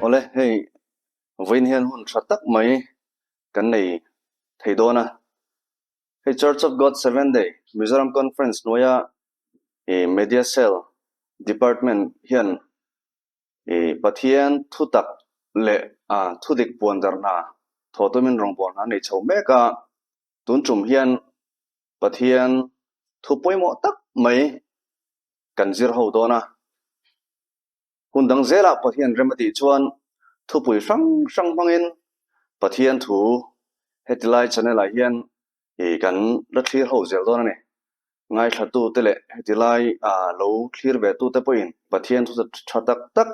Awle, hei vawiin hian hun tha tak mai kan nei thei dawn a. Hei Church of God Seventh Day Mizoram Conference hnuaia ih Media Cell Department hian ih Pathian thutak leh ah thudik puan darhna thawh tumin rawngbawlna an nei chho mek a. Tun tum hian Pathian thu pawimawh tak mai kan zir ho dawn a. Hun dang zelah Pathian rem a tih chuan thupui hrang hrang hmangin Pathian thu heti lai channel ah hian ih kan la thlir ho zel dawn a ni. Ngaithlatute leh heti lai ah lo thlir ve tute pawhin Pathian thu tha tak tak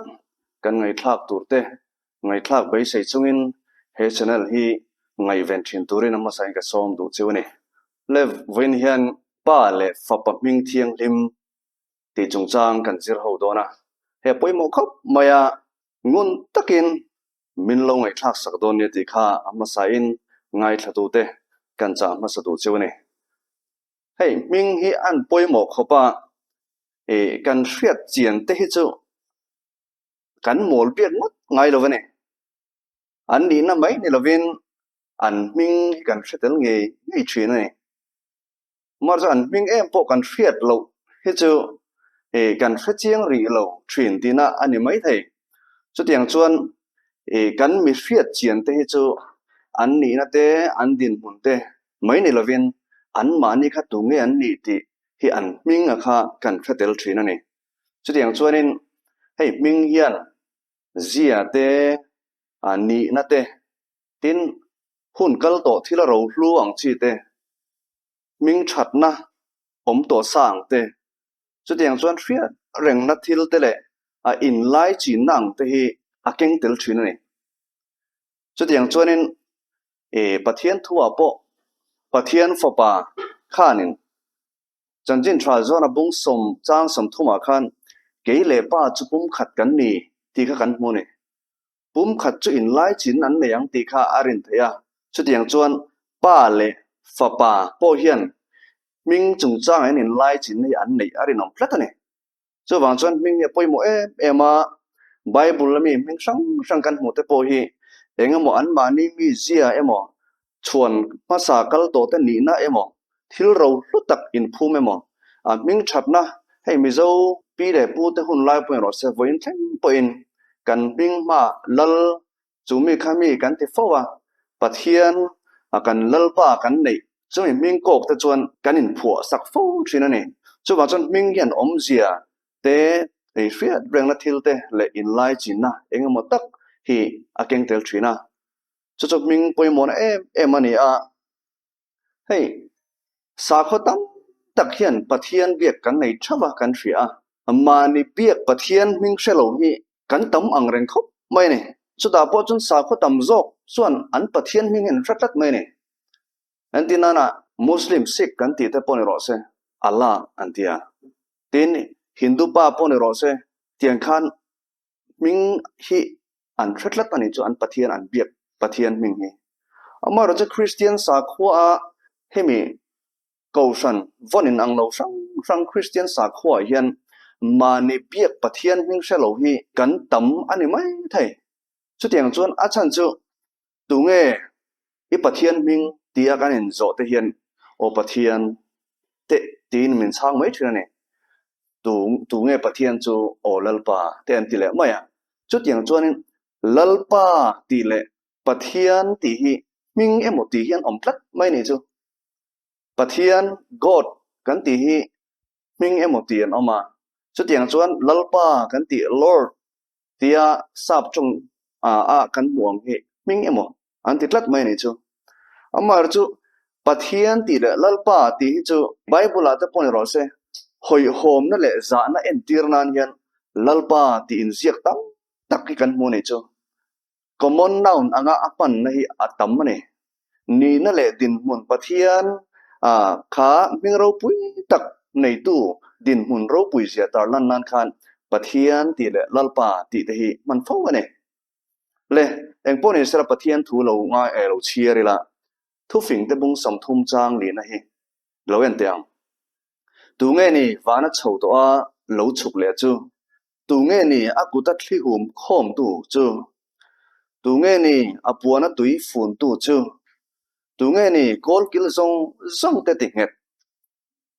kan ngaihthlak tur te ngaihthlak beisei chungin he channel hi ngaihven thin turin a hmasain ka sawm duh chiu a ni. Le vawiin hian Pa leh Fapa hming thianghlim tih chungchang kan zir ho dawn a, he pawimawh khawp mai a, ngun takin min lo ngaihthlak sak dawn nia tih kha a hmasain ngaithlatute kan chah hmasa duh chiu a ni. Hei hming hi an pawimawh khawp a, ih kan hriat chian te hi chu kan mawl biak ngawt ngai lo a ni. An nihna mai ni lovin an hming hi kan hre tel ngei ngei thin a ni. Mahse chu an hming em pawh kan hriat loh hi chu ih kan hre chiang rih lo thin tihna a ni mai thei. Chutiang chuan ih kan mi hriat chian te hi chu an nihna te an dinhmun te mai ni lovin anmahni kha tu nge an nih tih hi an hming a kha kan hre tel thin a ni. Chutiang chuanin hei hming hian zia te nihna te tin hun kal tawh thil a rohlu ang chi te, hming thatna awm tawh sa ang te, chutiang chuan hriat rengna thil te leh a inlai chinna ang te hi a keng tel thin a ni. Chutiang chuanin Pathian thuah pawh Pathian Fapa khanin Chanchin tha zawna bung sawm chang 30 ah khan kei leh pa chu pumkhat kan ni tih kha kan hmu a ni. Pumkhat chu inlai chin an nei ang tih kha a rin theih a, chutiang chuan pa leh fapa pawh hian hming chungchangah hian inlai chin hi an neih a rinawm tlat a ni. Chuvang chuan hming hi a pawimawh em em a, Bible ami hming hrang hrang kan hmuh te pawh hi eng emaw anmahni mizia emaw, chhuan hmasa kal tawh te nihna emaw, thil ro hlu tak inphum emaw, a hming thatna hei Mizo pi leh pu te hun lai pawhin rawh se vawiin thleng pawhin kan hming hma lal Chu mi kha mi kan ti fo a, Pathian a kan Lalpa kan neih chumi hming kawk te chuan kan inphuah sak fo thin a ni. Chuvang chuan hming hian awmzia te, ei hriat rengna thil te leh inlai chinna eng emaw tak hi a keng tel thin a. Chu chu hming pawimawhna em em a ni a. Hei, sakhaw tam tak hian Pathian biak kan nei theuh a kan hria a, mahni biak Pathian hming hre lo hi kan tam ang reng khawp mai a ni. Chutah pawh chuan sakhaw tam zawk chuan an Pathian hming hi an hre tlat mai a ni. Entir nana Muslim, Sikh kan tih te pawh ni rawh se, Allah an ti a. Tin, Hindu pa pawh ni rawh se, tiang khan hming hi an hre tlat a ni chu an Pathian an biak Pathian hming hi. Amaherawhchu chu Kristian sakhua a hemi Kohhran vawn in ang lo hrang hrang Kristian sakhua ah hian mahni biak Pathian hming hre lo hi kan tam a ni mai thei. Chutiang chuan a chhan chu tunge i Pathian hming tia kan inzawh te hian aw Pathian te tiin min chhang mai thin a ni. Tu tunge Pathian chu aw Lalpa te an ti leh mai a. Chutiang chuanin Lalpa tih leh Pathian tih hi hming emaw tih hi an awm tlat mai a nih chu. Pathian, God, kan tih hi hming emaw tih an awm a. Chutiang chuan Lalpa kan tih Lord tia sap tawng a kan hmuh ang hi hming emaw an ti tlat mai a nih chu. Amaherawhchu chu Pathian tih leh Lalpa tih hi chu Bible ah te pawh ni rawh se, hawihhawmna leh zahna entir nan hian Lalpa tih inziak tam tak hi kan hmu a nih chu. Common noun anga a hmanna hi a tam a ni. Nihna leh dinhmun Pathian kha hming ropui tak neitu dinhmun ropui zia tarlan nan khan Pathian tih leh Lalpa tih te hi hman fo a ni. Le, engpawh ni sela Pathian thu lo ngai eh lo chhiar ila, thufing te bung 30 chang lihna hi lo en teh ang. Tu nge ni vana chho tawh a lo chhuk leh chu? Tu nge ni a kuta thli hum khawmtu chu? Tunge ni a puana tui funtu chu? Tunge ni kawlkil zawng zawng te ti nghet?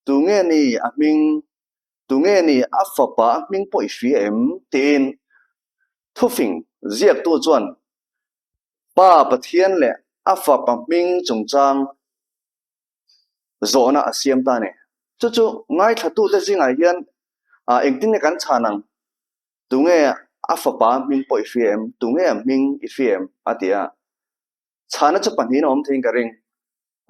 Tunge ni a hming? Tunge ni a fapa a hming pawh i hria em? tiin thufing ziaktu chuan Pa Pathian leh a fapa hming chungchang zawhna a siam ta a ni. Chu chu ngaithlatute zingah hian engtin nge kan chhan ang? Tunge a fapa hming pawh i hria em? Tunge a hming i hria em? a ti a. Chhana chu pahnihin a awm theiin ka ring.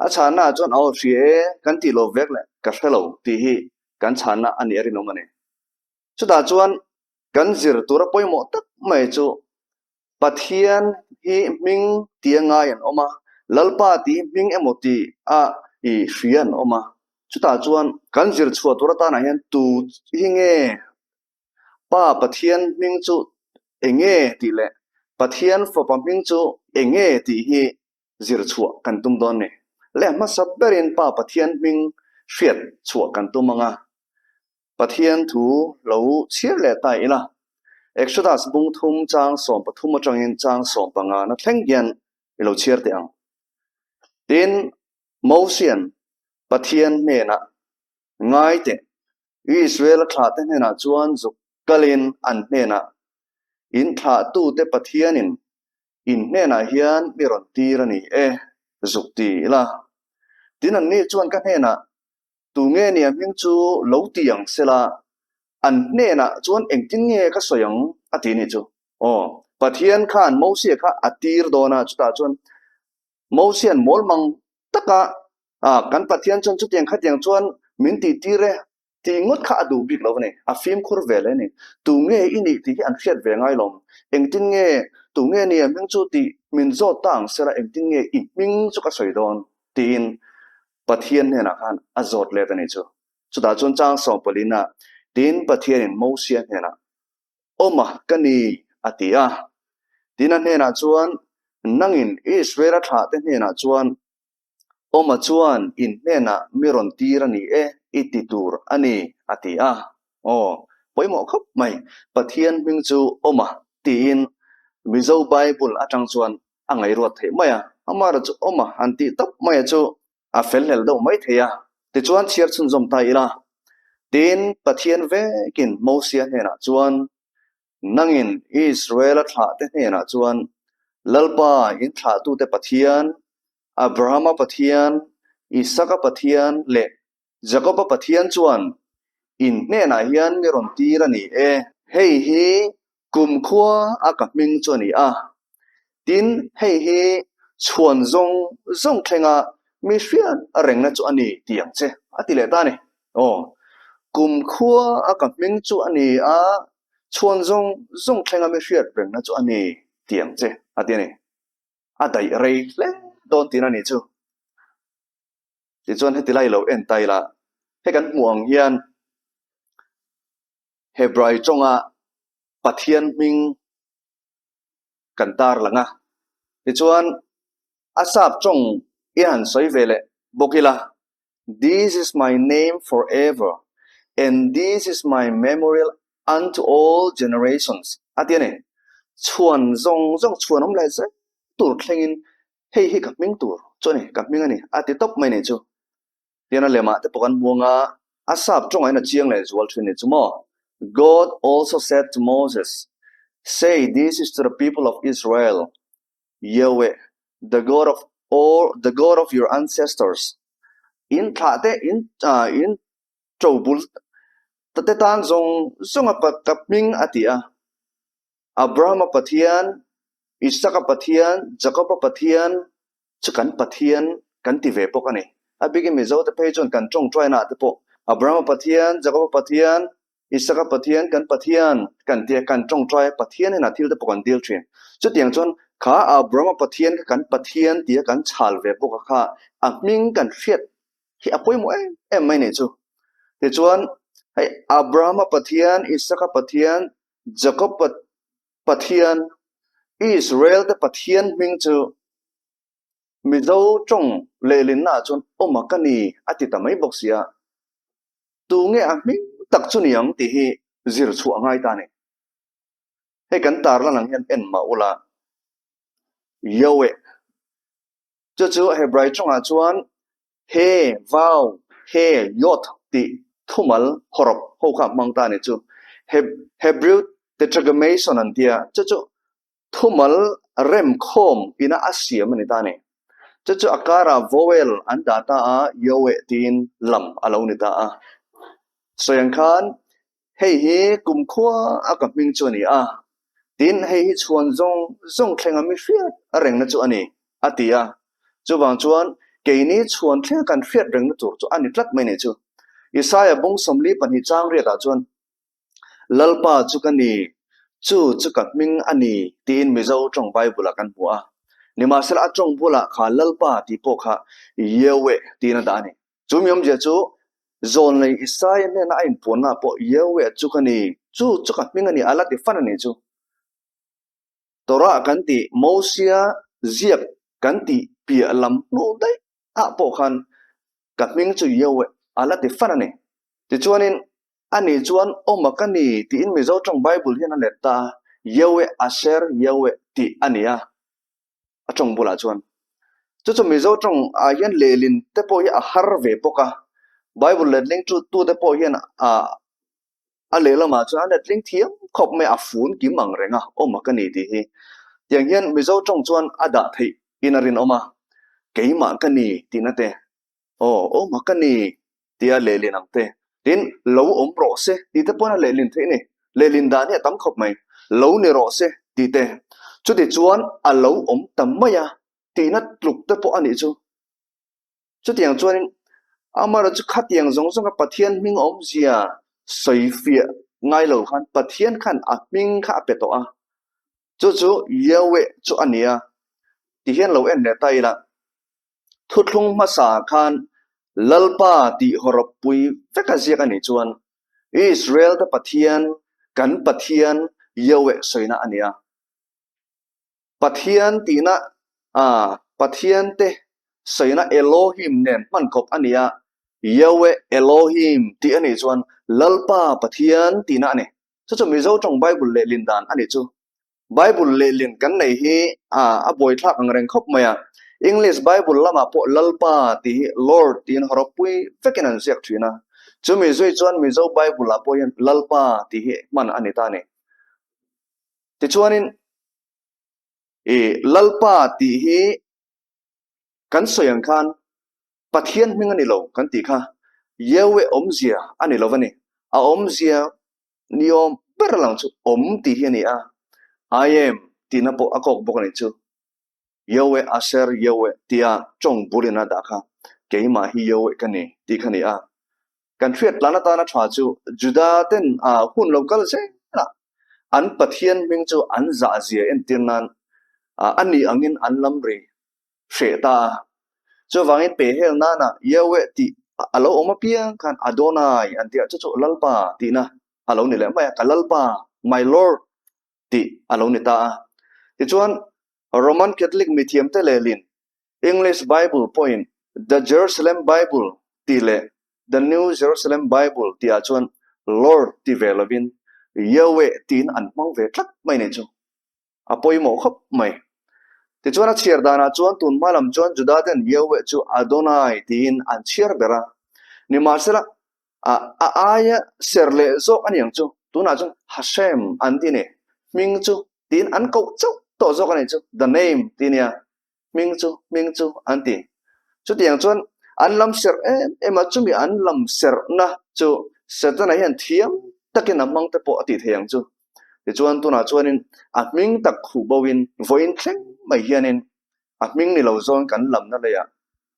A chhannaah chuan aw hria e kan tih lo vek leh ka hre lo tih hi kan chhanna a nih a rinawm a ni. Chutah chuan kan zir tura pawimawh tak mai chu Pathian hi hming tia ngai an awm a, Lalpa tih hi hming emaw tih a i hria an awm a. Chutah chuan kan zir chhuah tur atanah hian tu hi nge Pa Pathian hming chu eng nge tih leh Pathian Fapa hming chu eng nge tih hi zir chhuah kan tum dawn ni. Leh hmasa berin Pa Pathian hming hriat chhuah kan tum ang a, Pathian thu lo chhiar leh ta ila. Exodus bung thum chang 13 atangin chang 15 na thleng hian i lo chhiar teh ang. Tin, Mosian Pathian hnenah ngai teh, Israel-a thlahte hnenah chuan zuk kalin an hnenah, In thlahtute Pathianin in hnenah hian mi rawn tir a ni e, zuk ti ila. Tin, anni chuan ka hnenah, Tu nge nia hming chu lo ti ang sela, an hnenah chuan engtin nge ka sawi ang? a ti nih chu. Aw, Pathian khan Mosia kha a tir dawn a, chutah chuan Mosian mawlmang taka kan Pathian chuan chutiang khatiang chuan min tih tir e tih ngawt kha a duh bik lo a ni. A fimkhur ve hle a ni. Tu nge i nih tih hi an hriat ve ngai lo. Engtin nge tu nge nia hming chu tih min zawt ta ang sela engtin nge i hming chu ka sawi dawn tiin Pathian hnenah khan a zawt let a nih chu. Chutah chuan chang sawmpalina tin Pathianin Mosia hnenah Awm a, ka ni, a ti a. Tin a hnenah chuan, Nangin Israel-a thlahte hnenah chuan, Awma chuan in hnenah mi rawn tir a ni e, i ti tur a ni, a ti a. Aw, pawimawh khawp mai, Pathian hming chu Awma tiin Mizo Bible atang chuan a ngaihruat theih mai a. Amaherawhchu Awma han tih tawp maia chu A fel hlel deuh mai thei a, tichuan chhiar chhunzawm ta ila. Tin, Pathian vekin Mosia hnenah chuan, Nangin Israela thlahte hnenah chuan, Lalpa in thlahtute Pathian, Abrahama Pathian, Isaka Pathian leh Jakoba Pathian chuan in hnenah hian mi rawn tir a ni e. Hei hi Kumkhua a ka hming chu a ni a, tin hei hi chhuan zawng zawng thlenga mi hriat rengna chu a ni tih ang che a ti leh ta a ni. Aw, kumkhua a ka hming chu a ni a, chhuan zawng zawng thlenga mi hriat rengna chu a ni tih ang che a ti a ni. A daih rei hle dawn tihna a nih chu. Tichuan heti lai lo en ta ila, he kan hmuh ang hian Hebrai tawnga Pathian hming kan tar lang a. Tichuan, a sap tawng i han sawi ve leh bawk ila, This is my name for ever, and this is my memorial unto all generations, a ti a ni. Chhuan zawng zawng chhuan awm leh zel tur thlengin hei hi ka hming tur chu a ni, ka hming a ni, a ti tawp mai ni chu. Tian a lemah te pawh kan hmuang a, a sap tawngah hian a chiang leh zual thin ni chu maw? God also said to Moses, Say this is to the people of Israel, Yahweh, the God of all, the God of your ancestors, in thlah te, in, in to bul te tan zawng zawng a ka hming a ti a. Abrahama Pathian, Isaka Pathian, Jakoba Pathian chu kan Pathian kan ti ve bawk a ni. A bikin Mizote phei chuan kan tawngtaina te pawh Abrahama Pathian, Jakoba Pathian, Isaka Pathian kan Pathian kan tia kan tawngtai Pathian hnenah thil te pawh kan dil thin. Chutiang chuan kha Abrahama Pathian kha kan Pathian tia kan chhal ve bawk a kha a hming kan hriat hi a pawimawh em em mai nih chu. Tichuan hei Abrahama Pathian, Isaka Pathian, Jakob Pathian, Israel te Pathian hming chu Mizo tawng lehlinna ah chuan awm a ka ni a ti ta mai bawk si a, tu nge a hming tak chu ni ang tih hi zir chhuah a ngai ta a ni. Hei kan tarlan ang hian en mah ula. Yahweh. Chu chu Hebrai tawngah chuan He, Vau, He, Yod tih thumal hawrawp ho kha hmang ta a ni chu. Hebrew Tetragrammaton an tia, chu chu thumal remkhawm ina a siam a ni ta a ni. Chu chu a karah vowel an dah ta a, Yahweh tiin lam a lo ni ta a. Sawi ang khan hei hi kumkhua a ka hming chu a ni a, tin hei hi chhuan zawng zawng thlenga mi hriat rengna chu a ni, a ti a. Chuvang chuan keini chhuan thlenga kan hriat rengna tur chu a ni tlat mai ni chu. Isaiah bung 42 chang riatah chuan, Lalpa chu ka ni, chu chu ka hming a ni tiin Mizo tawng Bible-ah kan hmu a. Nimahsela a tawng bulah kha Lalpa tih pawh kha Yahweh tiin a dah a ni. Chu mi awmzia chu Zawnlei Isaia hnena a inpuanna pawh Yahweh chu ka ni, chu chu ka hming a ni a la ti fan a ni chu. Torah kan tih Mosia ziak kan tih piah lam hnu daih ah pawh khan ka hming chu Yahweh a la ti fan a ni. Tichuanin ani chuan awma ka ni tiin Mizo tawng Bible hian a let ta a, Yahweh Asher Yahweh tih a ni a, a tawng bulah chuan. Chu chu Mizo tawng ah hian lehlin te pawh hi a har ve bawk a, Bible letling tu te pawh hian a A lehlamah chuan a letling thiam khawp mai a fun kim ang reng a, awm a ka ni tih hi. Tiang hian Mizo tawng chuan a dah theih in a rinawm a, keimah ka ni tihna te, aw awm a ka ni tia lehlin ang te, tin lo awm rawh se tih te pawn a lehlin theih a ni. Lehlin dan hi a tam khawp mai, lo ni rawh se tih te, chuti chuan a lo awm ta mai a tihna tluk te pawh a nih chu. Chutiang chuanin amaherawh chu khatiang zawng zawnga Pathian hming awmzia sawifiah ngai lo khan Pathian khan a hming kha a pe tawh a, chu chu Yahweh chu a ni a tihian lo en leh ta ila, thuthlung hmasa khan Lalpa tih hawrawppui veka ziak a nih chuan Israel te Pathian, kan Pathian Yahweh sawina a ni a. Pathian tihna ah Pathian te sawina Elohim nen hman kawp a ni a, Yahweh Elohim tih a nih chuan Lalpa Pathian tihna a ni. Chu chu Mizo tawng Bible lehlin dan a nih chu. Bible lehlin kan nei hi ah a buaithlak ang reng khawp mai a. English Bible lamah pawh Lalpa tih hi Lord tiin hawrawppui vekin an ziak thin a. Chumi zui chuan Mizo Bible ah pawh hian Lalpa tih hi hman a ni ta a ni. Tichuanin i Lalpa tih hi kan sawi ang khan Pathian hming a ni lo kan tih kha Yahweh awmzia a ni lo a ni. A awmzia ni awm ber lang chu awm tih hi a ni a, I am tihna pawh a kawk bawk a ni chu. Yahweh Asher Yahweh tia tawng bulin a dah kha keimah hi Yahweh ka ni tih kha a ni a. Kan hriat tlan atana tha chu Juda ten a hun lo kal zel a, an Pathian hming chu an zahzia entir nan a nih angin an lam ri hreh ta a. Chuvangin pehhel nana Yahweh tih a lo awm apiang khan Adonai an tih a, chu chu Lalpa tihna a lo ni leh mai a, ka Lalpa, my Lord, tih a lo ni ta a. Tichuan Roman Catholic mithiamte lehlin English Bible pawhin The Jerusalem Bible tih leh The New Jerusalem Bible tihah chuan Lord ti ve lovin Yahweh tiin an hmang ve tlat mai nih chu a pawimawh khawp mai. Tichuan a chhiar danah chuan tun hma lam chuan Juda ten Yahweh chu Adonai tiin an chhiar ber a, nimahsela a aia ser leh zawk a ni ang chu tunah chuan Hashem an ti a ni, hming chu tiin an koh chauh tawh zawk a ni chu, the name ti nia. hming chu hming chu an ti. Chutiang chuan an lam serh em em a, chumi an lam serhna chu Setana hian thiam takin a hmang te pawh a tih thei ang chu. Tichuan tunah chuanin a hming tak khuh boin vawiin thleng mai hianin a hming ni lo zawn kan lamna leiah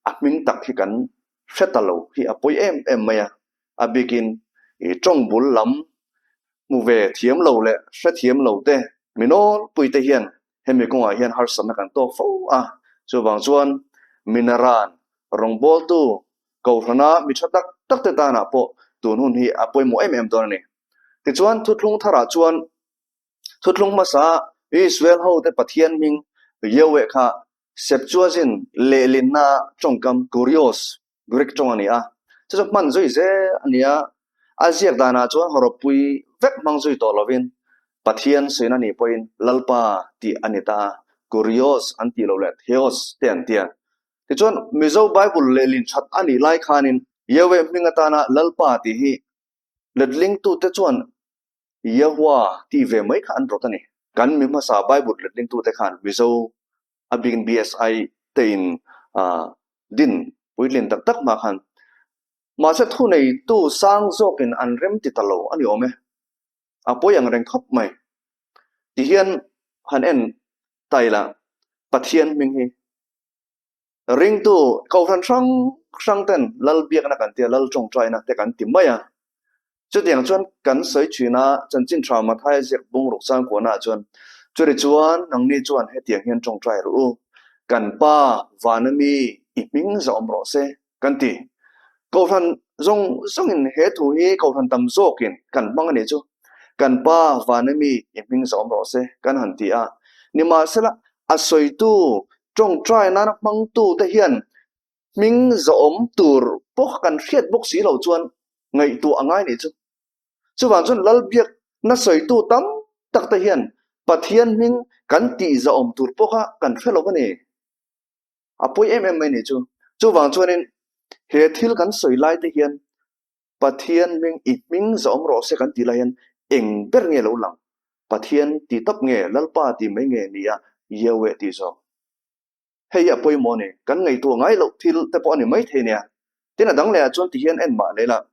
a hming tak hi kan hre ta lo hi a pawi em em mai a, a bikin i tawng bul lam hmu ve thiam lo leh hre thiam lo te mi nawlpui te hian Hemi kawngah hian harsatna kan tawk fo a, chuvang chuan Minaran rawngbawltu Kohhrana mi tha tak tak te tanah pawh tun hun hi a pawimawh em em dawn a ni. Tichuan thuthlung tharah chuan thuthlung hmasa Israel hote Pathian hming Yahweh kha Septuagint lehlinna tawngkam Kurios Greek tawng a ni a, chu chu hman zui zel a ni a, a ziak danah chuan hawrawppui vek hmang zui tawh lovin Pathian suina nih pawhin Lalpa tih a ni ta a. Kurios an tih loh leh Theos te an ti a. Tichuan, Mizo Bible lehlin that a nih lai khanin Yahweh hming atana Lalpa tih hi letlingtute chuan Yahweh tih ve mai kha an rawt a ni. Kan mi hmasa Bible letlingtute khan Mizo a bikin BSI te in din puitlin tak tak hma khan mahse thuneitu sang zawkin an rem ti ta lo a ni awm e. A pawi ang reng khawp mai. Tihian han en ta ila Pathian hming hi Ringtu kohhran hrang hrang ten Lal biakna kan tia, Lal tawngtaina te kan ti mai a. Chutiang chuan kan sawi thin a, chanchin tha Mathaia ziak bungruk changkuahna ah chuan, Churi chuan nangni chuan hetiang hian tawngtai rawh u, kan Pa vana mi i hming zawm rawh se, kan ti. Kohhran zawng zawngin he thu hi kohhran tam zawkin kan hmang a nih chu. Kan Pa vana mi i hming zawm rawh se, kan han ti a. Nimahsela, a sawitu tawngtai nana hmangtu te hian hming zawm tur pawh kan hriat bawk si lo chuan ngaihtuah a ngai nih chu. Chuvang chuan Lalbiakna sawitu tam tak te hian Pathian hming kan tih zawm tur pawh kha kan hre lo a ni. A pawi em em mai nih chu. Chuvang chuanin he thil kan sawi lai te hian Pathian hming i hming zawm rawh se kan tih lai hian eng ber nge lo lang? Pathian ti tawp nge Lalpa ti mai nge ni a Yahweh tih zawk? Hei hi a pawimawh a ni. Kan ngaihtuah ngai loh thil te pawh a ni maithei nia. Tin a dang lehah chuan ti hian en mah leh la.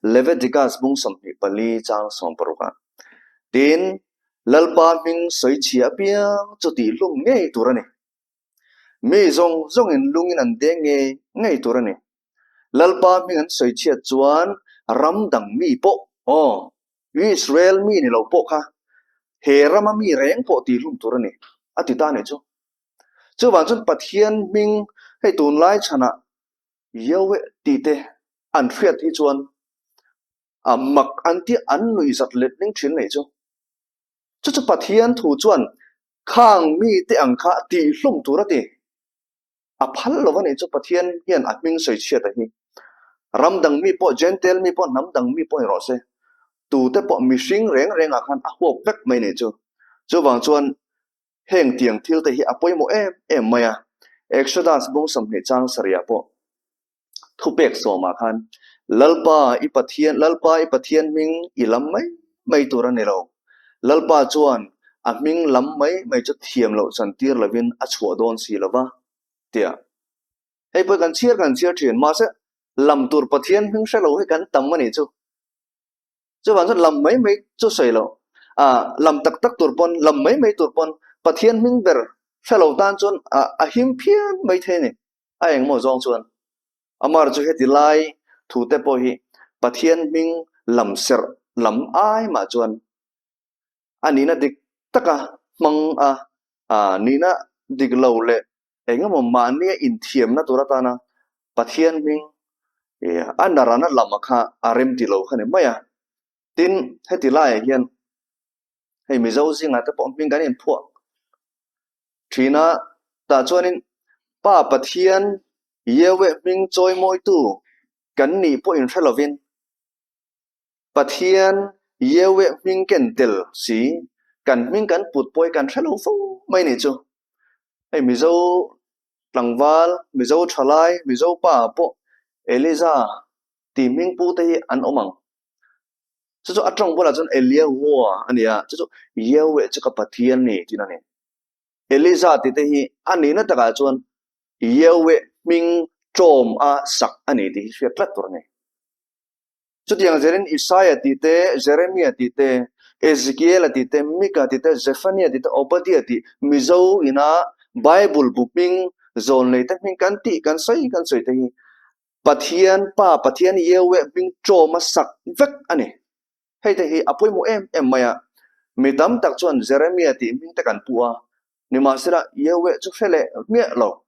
Leviticus bung 24 chang 16 ah Tin, Lalpa hming sawi chhia apiang chu tihhlum ngei tur a ni. Mi zawng zawngin lungin an deng ngei ngei tur a ni. Lalpa hming an sawi chhiat chuan ram dang mi pawh, aw, Israel mi ni lo pawh kha he rama mi reng pawh tihhlum tur a ni, a ti ta a nih chu. Chuvang chuan Pathian hming hei tunlai chhanah Yahweh tih te an hriat hi chuan a mak an tih an nuihzat let ning thin nei chu. Chu chu Pathian thu chuan khang mite ang kha tihhlum tur a ti. A phal lo a nih chu Pathian hian a hming sawi chhiat a hi. Ram dang mi pawh Gentile mi pawh hnam dang mi pawh ni rawh se. Tute pawh mihring reng reng ah khan a huap vek mai nih chu. Chuvang chuan Heng tiang thil te hi a pawimawh em em mai a, Exodus bung 20 chang sarih pawh thupek sawmah khan Lalpa i Pathian, Lalpa i Pathian hming i lam mai mai tur a ni lo. Lalpa chuan a hming lam mai mai chu thiam loh chantir lovin a chhuah dawn si lo va, tia. Hei pawh kan chhiar kan chhiar thin, mahse lam tur Pathian hming hre lo hi kan tam a nih chu. Chuvang chuan lam mai mai chu sawi loh, ah lam tak tak tur pawn, lam mai mai tur pawn Pathian hming ber hre lo tan chuan ah a him phian mai thei a ni. A engmaw zawng chuan Amar chu heti lai thu te pawh hi Pathian hming lam serh lam ai mah chuan a nihna dik taka hmang a, ah nihna dik lo leh Engemaw mahnia inthiamna tur atana Pathian hming a narana lama kha a rem ti lo kha ni mai a. Tin, heti laiah hian hei Mizo zingah te pawh hming kan inphuah thin a, tah chuanin Pa Pathian Yahweh hming chawimawitu kan nih pawh inhre lovin, Pathian Yahweh hming ken tel si, kan hming kan put pawh hi kan hre lo fo mai nih chu. Hei Mizo tlangval, Mizo thalai, Mizo pa pawh Eliza tih hming pu te hi an awm ang. Chu chu a tawng bulah chuan Eliahua a ni a, chu chu Yahweh chu ka Pathian ni tihna a ni. Eliza tih te hi a nihna takah chuan Yahweh hming tawm a sak a ni tih hi hriat tlat tur a ni. Chutiang zelin Isaia tih te, Jeremia tih te, Ezekiela tih te, Mika tih te, Zephania tih te, Obadia tih Mizo ina Bible bu hming, zawnlei te hming kan tih kan sawi kan sawi te hi Pathian Pa, Pathian Yahweh hming tawma sak vek a ni. Hei te hi a pawimawh em em mai a, mi tam tak chuan Jeremia tih hming te kan pu a, nimahsela Yahweh chu hre leh hmiah lo.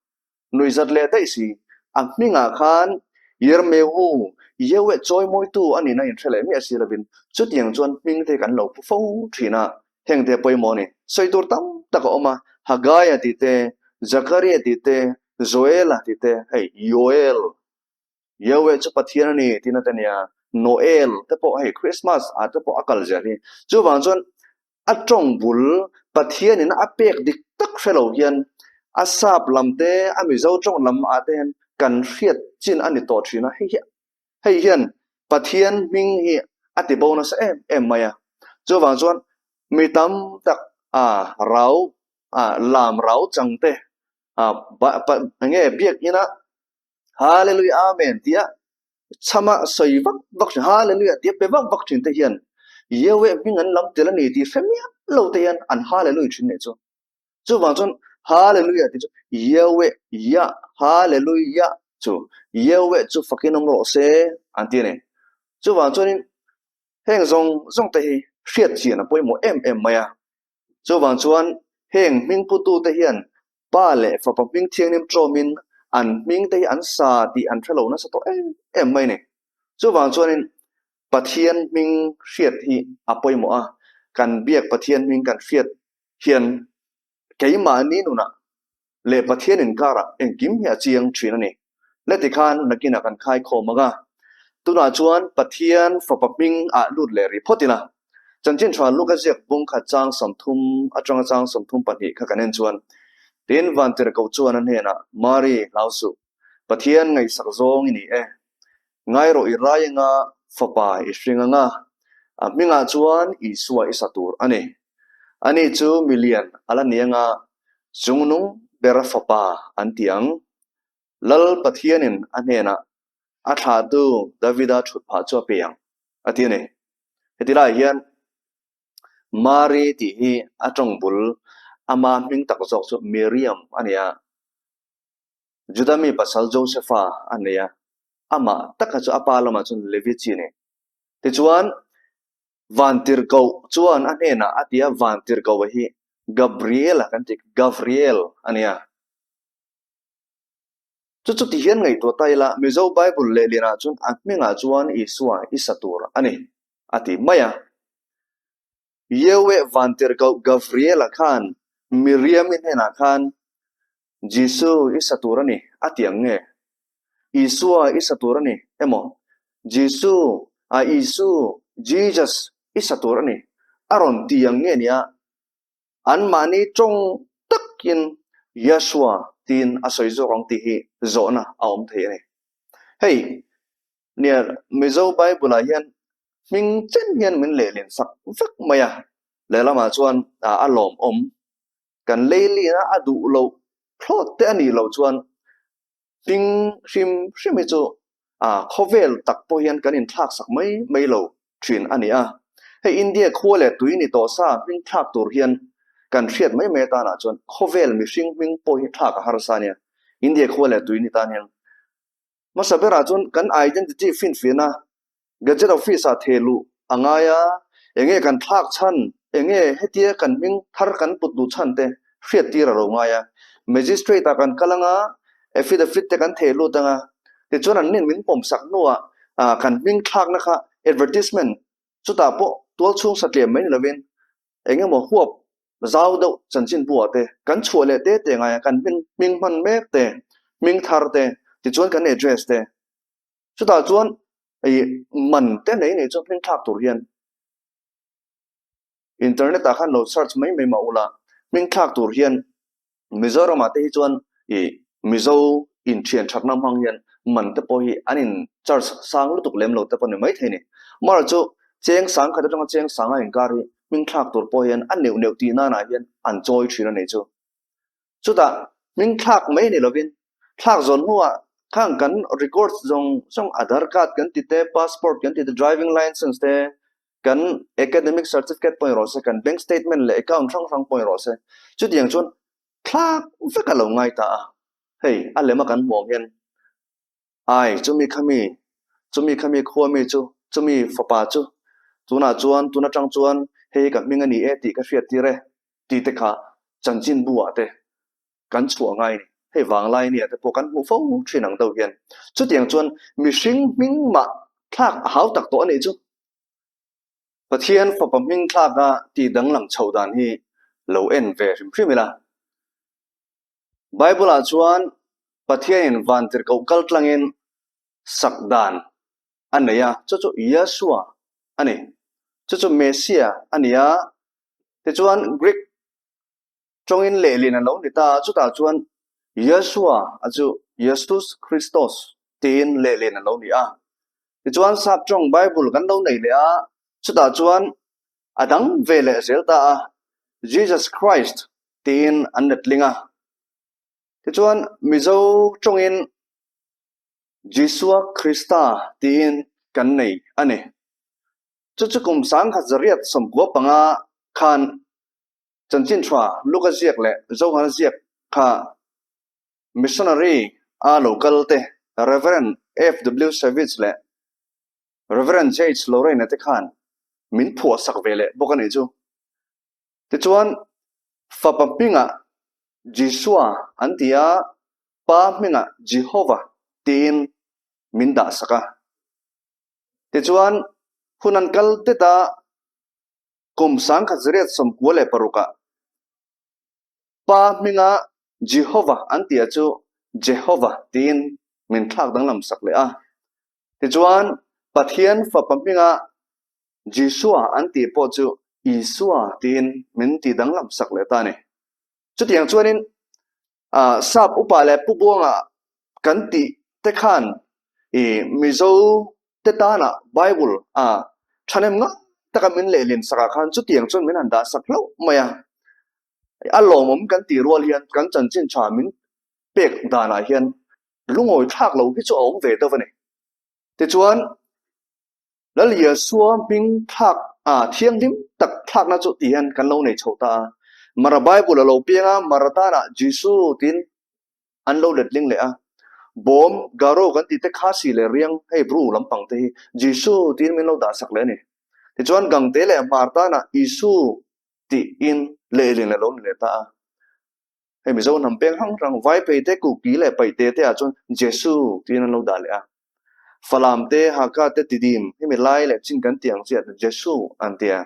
Nuihzat leh daih si, a hmingah khan Yermehu, Yahweh chawimawitu a nihna inhre leh miah si lovin chutiang chuan hming te kan lo pu fo thin a, heng te pawimawh a ni. Sawi tur tam tak a awm a, Hagaia tih te, Zakaria tih te, Joela tih te, hei Yoel, Yahweh chu Pathian a ni tihna te nia, Noel te pawh hei Christmas ah te pawh a kal zel hi. Chuvang chuan a tawng bul Pathianin a pek dik tak. tak hre lo hian a sap lam te, a Mizo tawng lam ah te hian kan hriat chin a ni tawh thin a, hei hi hei hian Pathian hming hi a ti bo nasa em em mai a. Chuvang chuan mi tam tak a rau a lam rau chang te a enge biakina Hallelujah Amen tia chhama sawi vak vak thin Hallelujah tia pe vak vak thin te hian Yahweh hming an lam tel a ni tih hre miah lo te hian an Hallelujah thin leh chu. Chuvang chuan Hallelujah tih chu Yahweh Yah Hallelujah chu Yahweh chu fakin awm rawh se an ti a ni. Chuvang chuanin heng zawng zawng te hi hriat chian a pawimawh em em mai a. Chuvang chuan heng hming putute hian Pa leh Fapa hming thianghlim ṭawmin an hming te hi an sa tih an hre lo nasa tawh em em mai a ni. Chuvang chuanin Pathian hming hriat hi a pawimawh a, kan biak Pathian hming kan hriat hian keimahni nunah leh Pathian inkarah engkim hi a chiang thin a ni. Le tikhan nakinah kan khai khawm ang a, tunah chuan Pathian Fapa hming ah lut leh rih phawt ila. Chanchin tha Luka ziak bung khat chang 30 atanga chang 32 kha kan en chuan, Tin, Vantirhkoh chuan a hnenah, Mari, hlau suh, Pathian ngaihsak zawng i ni e. Ngai rawh i rai anga Fapa i hring anga, a hmingah chuan Isua i sa tur a ni. Ani chu milian a la ni anga chungnung bera Fapa an ti ang. Lal Pathianin a hnenah a thlahtu Davida thut phah chu a pe ang, a ti a ni. Heti laiah hian Mari tih hi a tawng bul ama hming tak zawk chu Miriam a ni a, Juda mi pasal Josefa a nei a, amah taka chu a pa lamah chuan Levi chi a ni. Tichuan, Vantirhkoh chuan a hnenah a ti a, Vantirhkoh hi Gabriel-a kan ti, Gavriel a ni a. Chu chu ti hian ngaihtuah ta ila, Mizo Bible lehlinah chuan a hmingah chuan Isua i sa tur a ni, a ti mai a. Yahweh Vantirhkoh Gavriela khan Miriam-i hnenah khan, Jisu i sa tur a ni, a ti ang nge? Isua i sa tur a ni emaw, Jisu, a Isu, Jesus, i sa tur a ni, a rawn ti ang nge nia? Anmahni tawng takin Yahshua tiin a sawi zawk ang tih hi zawhna a awm thei a ni. Hei, nia Mizo Bible-ah hian hming chen hian min lehlin sak vek mai a, lehlamah chuan a lawmawm. Kan leilina a duh loh thlawt te a nih loh chuan Hming hrim hrim hi chu a khawvel tak pawh hian kan inthlak sak mai mai lo thin a ni a. Hei India khua leh tui ni tawh sa hming thlak tur hian kan hriat mai mai atanah chuan khawvel mihring hming pawh hi thlak a harsa a nia. India khua leh tui ni tan hian hmasa berah chuan kan identity finfiahna Gazette office ah theh luh a ngai a, enge kan thlak chhan, enge hetia kan hming thar kan put duh chhan te hriat tir a lo ngai a. Magistrate ah kan kal anga, affidavit te kan theh lut anga, tichuan an nin min pawm sak hnuah kan hming thlakna kha advertisement chutah pawh tualchhung satliam mai ni lovin engemaw huap zau deuh chanchinbu ah te kan chhuah leh te te ngai a, kan hming hman mek te, hming thar te, tichuan kan address te. Chutah chuan i man te nei nei chu hming thlak tur hian internet ah khan lo search mai mai mah ula hming thlak tur hian Mizoram ah te hi chuan i Mizo inthian thatna hmang hian man te pawh hi an in charge sang lutuk lem lo te pawh ni mai thei a ni. Amaherawhchu chu cheng sang khat atanga cheng sanga inkar hi hming thlak tur pawh hian a neuh neuh tih nanah hian an chawi thin a nei chu. Chutah hming thlak mai ni lovin Thlak zawn hnuah khang kan records zawng zawng Aadhaar card kan ti te, passport kan ti te, driving license te, kan academic certificate pawh in rawh se, kan bank statement leh account hrang hrang pawh in rawh se. Chutiang chuan thlak vek a lo ngai ta a, hei a lema kan hmuh ang hian ai chumi khami, chumi khami khua mi chu, chumi fapa chu tunah chuan tun atang chuan hei hi ka hming a ni e tih ka hriat tir e tih te kha chanchinbu ah te kan chhuah ngai ni. Hei vanglai nia te pawh kan hmuh fo thin ang deuh hian. Chutiang chuan mihring hming mah thlak a hau tak tawh a nih chu. Pathian fapa hming thlaka tih danglam chho dan hi lo en ve hrim hrim ila. Bible ah chuan Pathianin vantirhkoh kal tlangin sak dan a nei a, chu chu Yeshua a ni. Chu chu Messiah a ni a. Tichuan Greek. Tawngin lehlin a lo ni ta a, chutah chuan Yeshua a chu Jesus Christos tiin lehlin a lo ni a. Tichuan Sap tawng Bible kan lo nei leh a, chutah chuan a dang ve leh zel ta a, Jesus Christ tiin an letling a. Tichuan Mizo tawngin Jesua Krista tiin kan nei a ni. Chu chu kum 1995 khan Chanchin tha Luka ziak leh Johana ziak kha missionary a lo kal te Rev. FW Savage leh Rev. JH Lorraine te khan min phuah sak ve leh bawk a nih chu. Tichuan fapa hmingah Jesua an ti a, pa hmingah Jehovah tiin min dah sak a. Tichuan hun an kal tet a, Kum 1996 ah Pa hminga Jehovah an tih chu Jehovah tiin min thlak danglam sak leh a. Tichuan, Pathian Fapa hminga Jesua an tih pawh chu Isua tiin min tih danglam sak leh ta a ni. Chutiang chuanin Sap upa leh Pu Buanga kan tih te khan Mizo te tana Bible a thahnem ngai taka min lehlin sakah khan chutiang chuan min han dah sak hlauh mai a. A lawmawm kan tih rual hian kan chanchin tha min pek danah hian lungawi thlak lo hi chu a awm ve deuh a ni. Tichuan, Lal Yeshua hming thlak a thianghlim tak thlakna chu ti hian kan lo nei chho ta a. Mara Bible a lo piang a, Mara tanah Jisu tiin an lo letling leh a. Bawm, Garo kan tih te Khasi leh Riang hei Bru lampang te hi Jisu tiin min lo dah sak leh a ni. Tichuan Gangte leh Hmar tanah Isu tiin lehlin a lo ni leh ta a. Hei Mizo hnam peng hrang hrang Vaiphei te, Kuki leh Paihte te ah chuan Jesu tiin an lo dah leh a. Falam te, Hakha te, Tidim hemi lai leh chin kan tih ang chiah Jesu an ti a.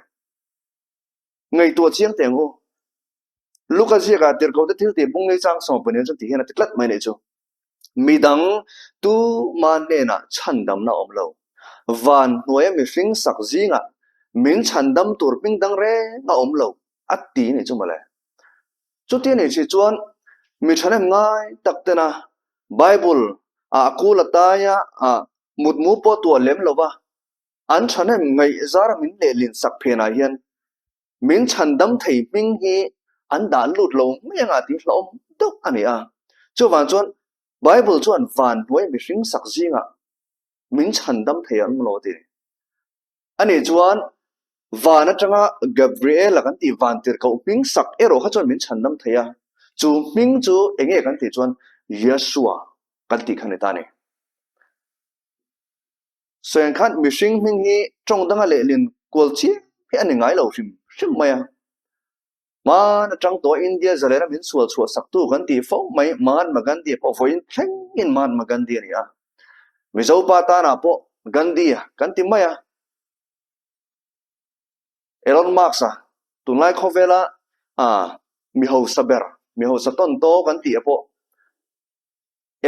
Ngaihtuah chiang teh ang u. Luka ziakah tirhkoh te thil tih bung ngei chang sawm pahnih chuan ti hian a ti tlat mai nih chu. Midang tuma hnenah chhandamna a awm lo. Van hnuaia mihring sak zingah min chhandam tur hming dang reng a awm lo a ti nih chu mawle. Chuti anih si chuan mi thahnem ngai tak tena Bible ah a kul a taia ah mutmu pawh tuah lem lova an thahnem ngaih zara min lehlin sak phenah hian min chhandam thei hming hi an dah lut lo mai anga tih hlauhawm deuh a ni a. Chuvang chuan Bible chuan van hnuai mihring sak zingah min chhandam thei an awm lo a ti. Ani chuan van atanga Gabriela kan tih van tirhkoh hming sak erawh kha chuan min chhandam thei a, chu hming chu eng nge kan tih chuan Yeshua kan tih kha ni ta a ni. Sawiang khan mihring hming hi tawng danga lehlin kual chiam hi a ni ngai lo hrim hrim mai a. Hmaan atang tawh India zalena min sual chhuah saktu kan tih fo mai Mahatma Gandhi pawh vawiin thlengin Mahatma Gandhi a ni a. Mizo pa tanah pawh Gandhi kan ti mai a. Elon Musk-a tunlai khawvela mi hausa ber, mi hausa tawn tawk kan tih ah pawh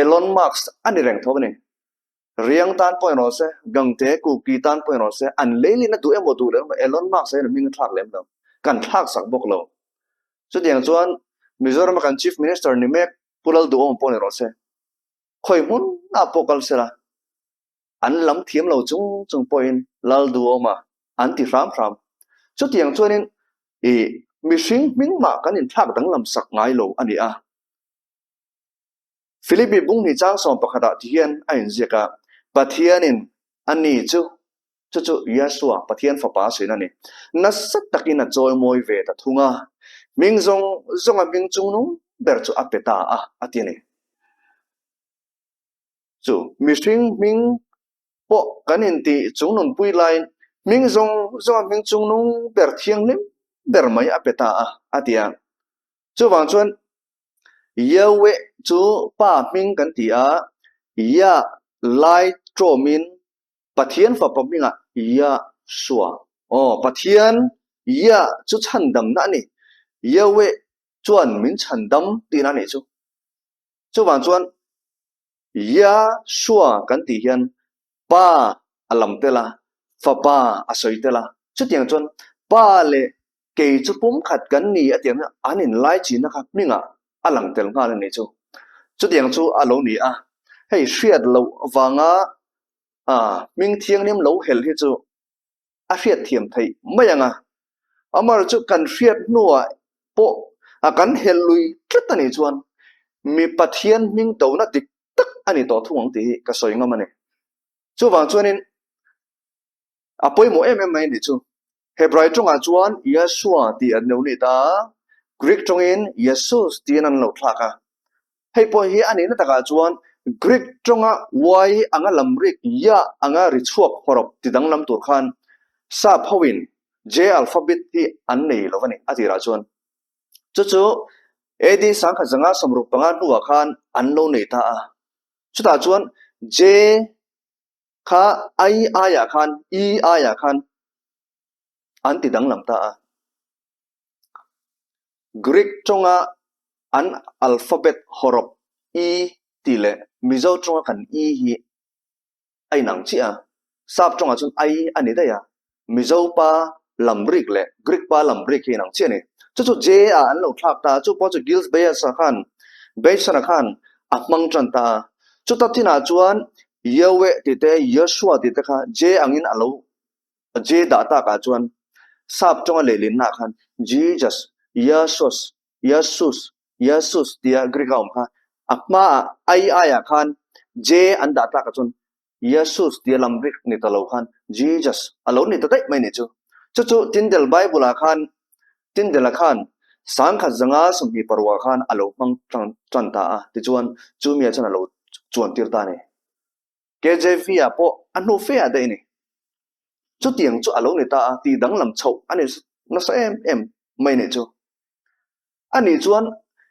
Elon Musk a ni reng tho a ni. Riang tan pawh in rawh se, Gangte, Kuki tan pawh in rawh se, an leilin a duh emaw duh lo emaw Elon Musk hian a hming a thlak lem lo, kan thlak sak bawk lo. Chutiang chuan Mizoram a kan Chief Minister ni mek Pu Lalduhawm pawh ni rawh se, khawi hmun ah pawh kal sela, an lam thiam lo chung chung pawhin Lalduhawma an ti hram hram. Chutiang chuanin i mihring hming mah kan inthlak danglam sak ngai lo a ni a. Philippi bunghnih chang sawm pakhatah ti hian a inziak a, Pathianin a ni chu, chu chu Yeshua, Pathian Fapa a sawiin a ni, nasa takin a chawimawi ve ta thung a, hming zawng zawnga hming chungnung ber chu a pe ta a, a ti a ni. Chu mihring hming pawh kan intih chungnunpui laiin hming zawng zawnga hming chungnung ber thianghlim ber mai a pe ta a, a ti a. Chuvang chuan Yahweh chu Pa hming kan ti a, Yah lai ṭawmin Pathian Fapa hmingah Yahshua. Aw, Pathian Yah chu chhandamna a ni. Yahweh chuan min chhandam tihna a nih chu. Chuvang chuan Yahshua kan tih hian Pa a lam tel a, Fapa a sawi tel a. Chutiang chuan Pa leh. Kei chu pumkhat kan ni a tih ang hian an inlaichinna kha hmingah a lang tel nghal a nih chu. Chutiang chu a lo ni a, hei hriat loh vanga hming thianghlim lo helh hi chu a hriat thiam theih mai ang a. Amaherawhchu chu kan hriat hnuah pawh kan helh lui tlat a nih chuan mi Pathian hming dona dik tak a ni tawh thung ang tih hi ka sawi ngam a ni. Chuvang chuanin a pawimawh em em mai a nih chu. Hebrai tawngah chuan Yeshua tih an lo ni ta a, Greek tawngin Yesus tiin an lo thlak a. Hei pawh hi a nihna takah chuan Greek tawnga Y anga lam rik Ya anga ri chhuak hawrawp ti danglam tur khan sap hoin J alphabet hi an nei lo a ni a tirah chuan. Chu chu AD 1965 hnuah khan an lo nei ta a. Chutah chuan J kha I aiah khan E aiah khan an ti danglam ta a. Greek tawnga an alphabet hawrawp E tih leh Mizo tawnga kan E hi a inang chiah a, Sap tawngah chuan I a ni daih a, Mizo pa lam rik leh Greek pa lam rik hi inang chiah a ni. Chu chu J ah an lo thlak ta a, chu pawh chu Gilles Bayes-a khan, Bateson-a khan a hmang tan ta a. Chuta thinah chuan Yahweh tih te, Yeshua tih te kha J angin a lo J dah takah chuan sap tawnga lehlinnaah khan Jesus, Iasos, Iasus, Iasus tia Greek a awm kha a hmaah I aiah khan J an dah takah chuan Iasus tia lam Greek ni ta lo khan Jesus a lo ni ta daih mai nih chu. Chu chu Tyndale Bible-ah khan Tyndale-a khan 1926 khan a lo hmang tan ta a, tichuan chumia chuan a lo chuantir ta a ni. KJV ah pawh a hnu fe ah daih a ni. Chutiang chu a lo ni ta a, tih danglam chhoh a ni nasa em em mai nih chu. A nih chuan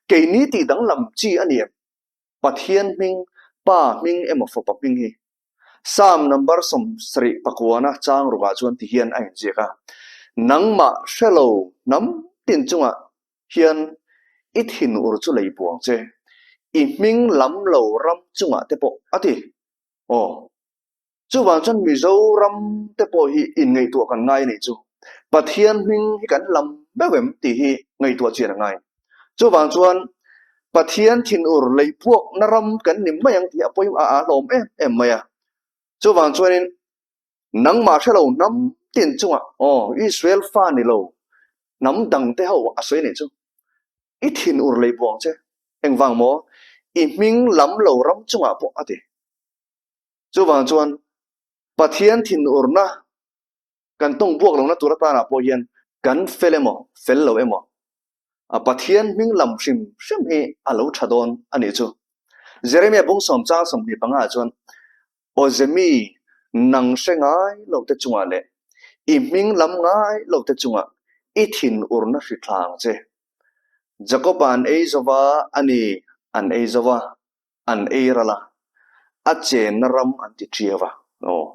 keini tih danglam chi a ni em? Pathian hming, Pa hming emaw Fapa hming hi. Psalm number 74 chang rukah chuan ti hian a inziak a, Nangmah hrelo hnam tin chungah hian i thinur chu lei buang che, i hming lam lo ram chungah te pawh a ti. Aw, chuvang chuan Mizoram te pawh hi inngaihtuah kan ngai a nih chu. Pathian hming hi kan lam meuh em tih hi ngaihtuah chian a ngai. Chuvang chuan Pathian thinur lei puakna ram kan ni mai ang tih a pawi a hlawm em em mai a. Chuvang chuanin Nangmah hre lo hnam tin chungah, aw, Israel fa ni lo, hnam dang te ho a sawi nih chu. I thin ur lei buang che, engvang maw? I hming lam lo ram chungah pawh a ti. Chuvang chuan Pathian thin urna kan tawng buak lohna tur atanah pawh hian kan fel emaw, fel lo emaw, a Pathian hming lam hrim hrim hi a lo tha dawn a nih chu. Jeremia bung sawm chang 25 ah chuan, Awzemi nang hre ngai lo te chungah leh i hming lam ngai lo te chungah i thinurna hri thla ang che. Jakob-a an ei zo va, a ni, an ei zo va, an ei ral a, a chenna ram an ti ṭiau a. Aw.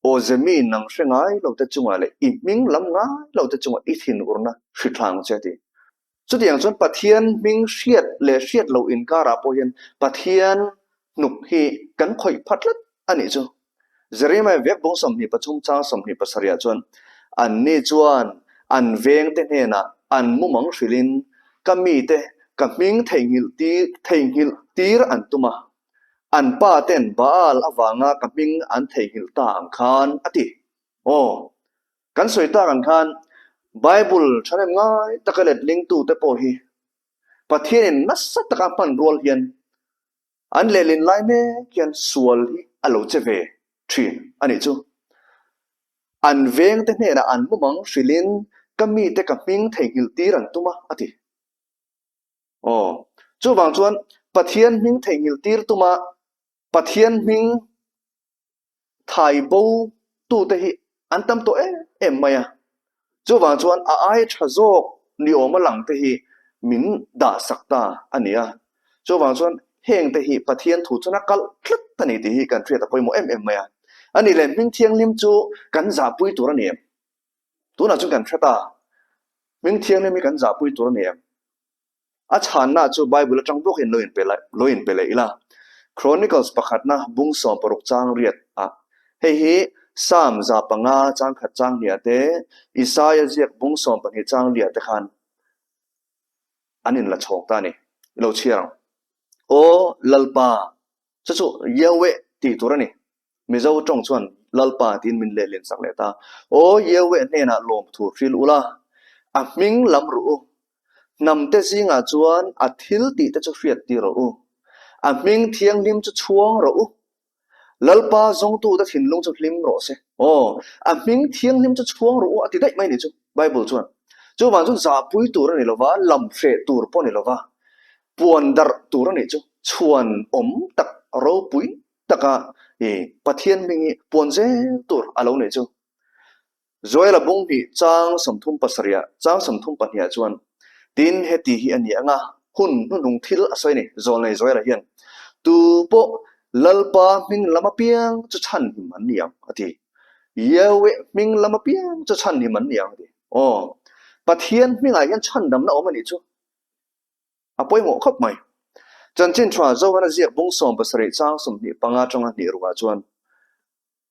Awzemi nang hre ngai lo te chungah leh i hming lam ngai lo te chungah i thinurna hri thla ang che a ti. Chutiang chuan Pathian hming hriat leh hriat loh inkarah pawh hian Pathian hnuk hi kan khawih pha tlat a nih chu. Jeremiah vek bawng 23 chang 27 ah chuan, Anni chuan an vengte hnenah an mumang hrilhin ka mite ka hming theihnghilh theihnghilh tir an tum a, an pa ten Baal avanga ka hming an theihnghilh ta ang khan a ti. Aw. Kan sawi tak ang khan Bible thahnem ngai taka letlingtute pawh hi Pathianin nasa taka hman rual hian an lehlin lai mek hian sual hi a lo che ve thin a nih chu. An vengte hnenah an mumang hrilhin ka mite ka hming theihnghilh tir an tum a, a ti. Aw, chuvang chuan Pathian hming theihnghilh tir tuma Pathian hming thai bo tute hi an tam tawh em em mai a. Chuvang chuan a ai tha zawk ni awm a lang te hi min dah sak ta a ni a. Chuvang chuan heng te hi Pathian thu chuan a kalh tlat a ni tih hi kan hriat a pawimawh em em mai a. A nih leh hming thianghlim chu kan zahpui tur a ni em? Tunah chuan kan hre ta. Hming thianghlim hi kan zahpui tur a ni em? A chhanna chu Bible atang bawkin lo inpe lo inpe leh ila. Chronicles pakhatna bung 16 chang riat ah. Hei hi Psalm 105 chang khat chang hniah te, Isaia ziak bung 12 chang liah te khan an inla chhawng ta a ni. I lo chhiar ang. Aw Lalpa, chu chu Yahweh tih tur a ni. Mizo tawng chuan Lalpa tiin min lehlin sak leh ta. Aw Yahweh hnenah lawmthu hril ula, a hming lam ruh u. Hnamte zingah chuan a thil tih te chu hriat tir rawh u. A hming thianghlim chu chhuang rawh u. Lalpa zawngtute thinlung chu hlim rawh se. Aw, a hming thianghlim chu chhuang rawh u a ti daih mai ni chu Bible chuan. Chuvang chuan zahpui tur a ni lova, lam hreh tur pawh a ni lova, puan darh tur a nih chu chhuan awm tak ropui taka i Pathian hming hi puan zel tur a lo nih chu. Joela bung hnih chang 37 ah chang 32 ah chuan tin heti hi a ni ang a, hun hnuhnung thil a sawi a ni, Zawlnei Joela hian tu pawh Lalpa hming lam apiang chu chhanhim an ni ang a ti. Yahweh hming lam apiang chu chhanhim an ni ang a ti. Aw, Pathian hmingah hian chhandamna awm a nih chu. A pawimawh khawp mai. Chanchin tha Johana ziak bung 17 chang 25 atanga hnih rukah chuan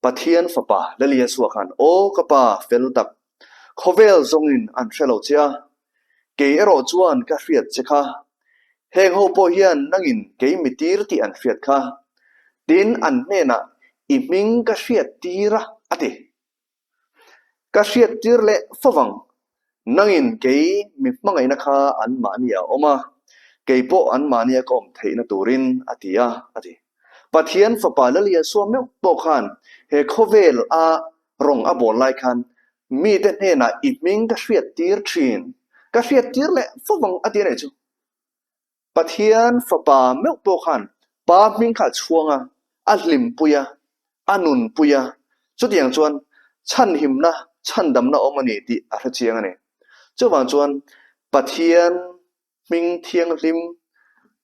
Pathian Fapa Lal Yeshua khan, Aw ka Pa fel tak, khawvel zawngin an hre lo che a, kei erawh chuan ka hriat che kha. Heng ho pawh hian nangin kei mi tir tih an hriat kha. Tin, an hnenah i hming ka hriat tir a, a ti. Ka hriat tir leh fo vang. Nangin kei mi hmangaihna kha anmahni a awm a, kei pawh anmahnia ka awm theihna turin a ti a, a ti. Pathian Fapa Lal Yeshua meuh pawh khan he khawvel a rawng a bawl lai khan mite hnenah i hming ka hriat tir thin, ka hriat tir leh fo vang a ti a nih chu. Pathian Fapa meuh pawh khan Pa hming kha a chhuang a, a hlimpui a, a nunpui a, chutiang chuan chhanhimna, chhandamna awm a ni tih a hre chiang a ni. Chuvang chuan Pathian hming thianghlim,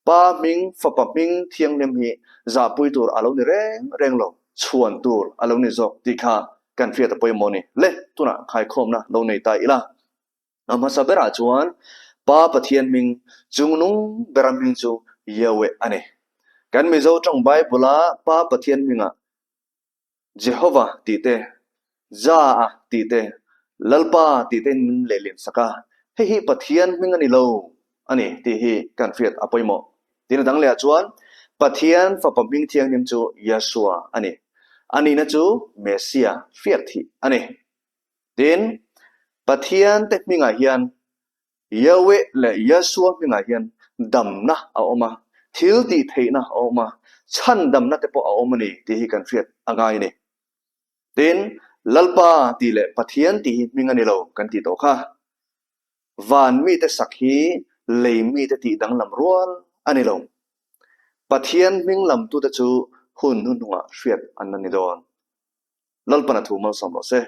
Pa hming, Fapa hming thianghlim hi zahpui tur a lo ni reng reng lo, chhuan tur a lo ni zawk tih kha kan hriat a pawimawh a ni. Le, tunah khaikhawmna lo nei ta ila. A hmasa berah chuan Pa Pathian hming chungnung bera hming chu Yahweh a ni. Kan Mizo tawng Bible-a Pa Pathian hmingah Jehovah tih te, Jah-a tih te, Lalpa tih tein min lehlin sak a, hei hi Pathian hming a ni lo a ni tih hi kan hriat a pawimawh. Tin a dang lehah chuan Pathian Fapa hming thianghlim chu Yeshua a ni. A nihna chu Messiah hriat thih a ni. Tin, Pathian te hmingah hian Yahweh leh Yeshua hmingah hian damna a awm a, thil tih theihna a awm a, chhandamna te pawh a awm a ni tih hi kan hriat a ngai a ni. Tin, Lalpa tih leh Pathian tih hi hming a ni lo kan tih tawh kha. Van mite sak hi lei mite tih danglam rual a ni lo. Pathian hming lamtute chu hun hnuhnungah hriat an la ni dawn. Lalpan a thu malsawm rawh se.